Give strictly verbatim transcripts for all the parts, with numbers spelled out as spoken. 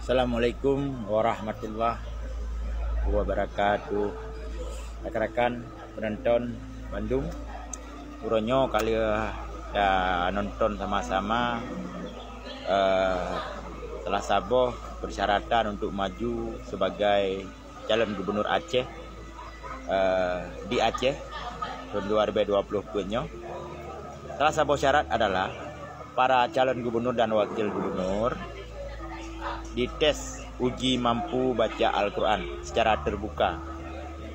Assalamualaikum warahmatullahi wabarakatuh. Rakan-rakan penonton bandum, uroe nyoe ka lheueh tanonton sama-sama, eh, salah saboh persyaratan untuk maju sebagai calon gubernur Aceh, eh, di Aceh tahun dua ribu dua puluh peuet nyoe. Salah saboh syarat adalah para calon gubernur dan wakil gubernur dites uji mampu baca Al-Quran secara terbuka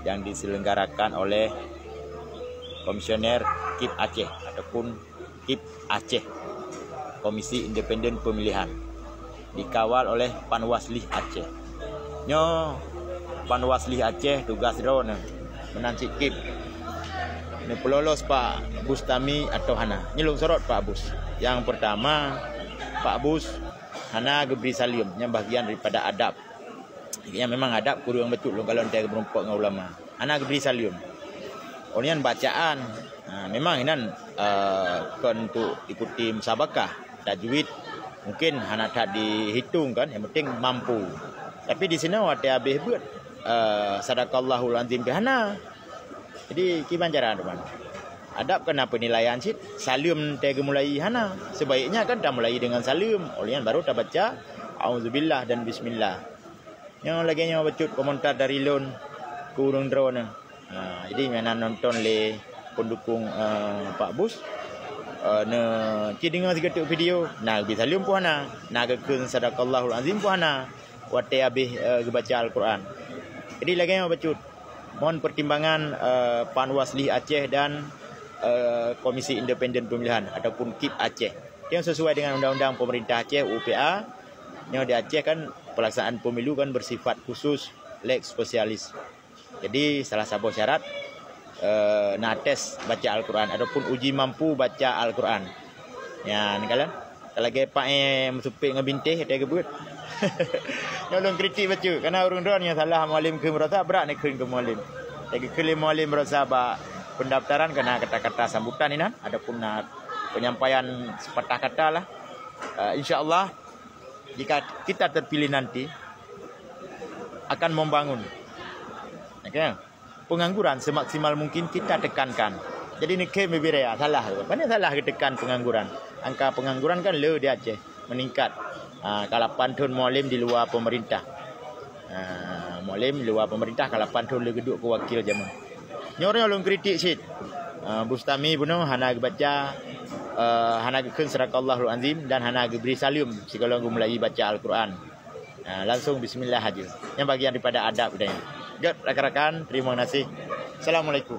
yang diselenggarakan oleh Komisioner KIP Aceh ataupun KIP Aceh, Komisi Independen Pemilihan, dikawal oleh Panwaslih Aceh. Nyoe Panwaslih Aceh tugas droeneuh meunan cit KIP. Neupeulolos Pak Bustami atau hana? Nyoe lôn sorot Pak Bus. Yang pertama, Pak Bus hana geubri saleuem, nyan bahagian daripada adab. Nyang memang adab kureueng bacut lôn kalon teuh geumeurumpok ngon ulama. Hana geubri saleuem. Oleh nyan bacaan, ha, memang inan, eh, kon untuk ikuti musabakah. Tajwid mungkin hana that dihitong kan, yang penting mampu. Tapi di sinoe watée habéh beuet, eh, sadaqallahul azim pih hana. Jadi kiban cara teman. Adab kan apa penilaian cit, saleuem teuh geumulai hana. Sebaiknya kan tamulai dengan saleuem. Oleh nyan baru tabaca auzubillah dan bismillah. Nyoe lagée nyoe bacut komentar dari lôn keu ureuëng droeneuh. Ha, jadi nyang na nonton lé pendukung, eh, Pak Bus, eh, ne ci deungoe sigoe teuk video, na geubri saleuem pih hana, na geukheun sadaqallahul azim pih hana, watée habéh, eh, geubaca Al-Quran. Jadi lagée nyoe bacut, mohon pertimbangan, eh, Panwaslih Aceh dan, eh, Komisi Independen Pemilihan ataupun KIP Aceh. Yang sesuai dengan undang-undang pemerintah Aceh, U P A, nyoe di Aceh kan pelaksanaan pemilu kan bersifat khusus lex specialis. Jadi salah saboh syarat, eh, na tes baca Al-Quran ataupun uji mampu baca Al-Quran. Nyan kalon, ka lagée paéh meusupet ngon bintéh teuh geubeuet. Nyoe lôn kritik bacut, karena ureuëng droeneuh nyang salah mualim kheun baroesa, brat neukheun keu mualim. Teuh geukheun lé mualim baroesa bak pendaftaran keu na kata-kata sambutan inan ataupun na penyampaian sepatah kata lah. Eh, insya Allah jika kita terpilih nanti akan membangun. Oke. Pengangguran semaksimal mungkin kita tekankan. Jadi neukheun bibiraya, salah. Banyak salah geutekan pengangguran. Angka pengangguran kan le di Aceh meningkat. Ha, ka lapan thon mualim di luar pemerintah. Ha, mualim di luar pemerintah ka lapan thon le geuduek keu wakil jameun. Nyoe lôn kritik cit. Ha, Bustami bunoe hana geubaca, eh, hana geukheun sadaqallahul azim dan hana geubri saleuem sigohlom geumulai baca Al-Quran. Ha, langsung bismillah aja. Yang bagian daripada adab dia. Gét rakan-rakan, terima kasih. Assalamualaikum.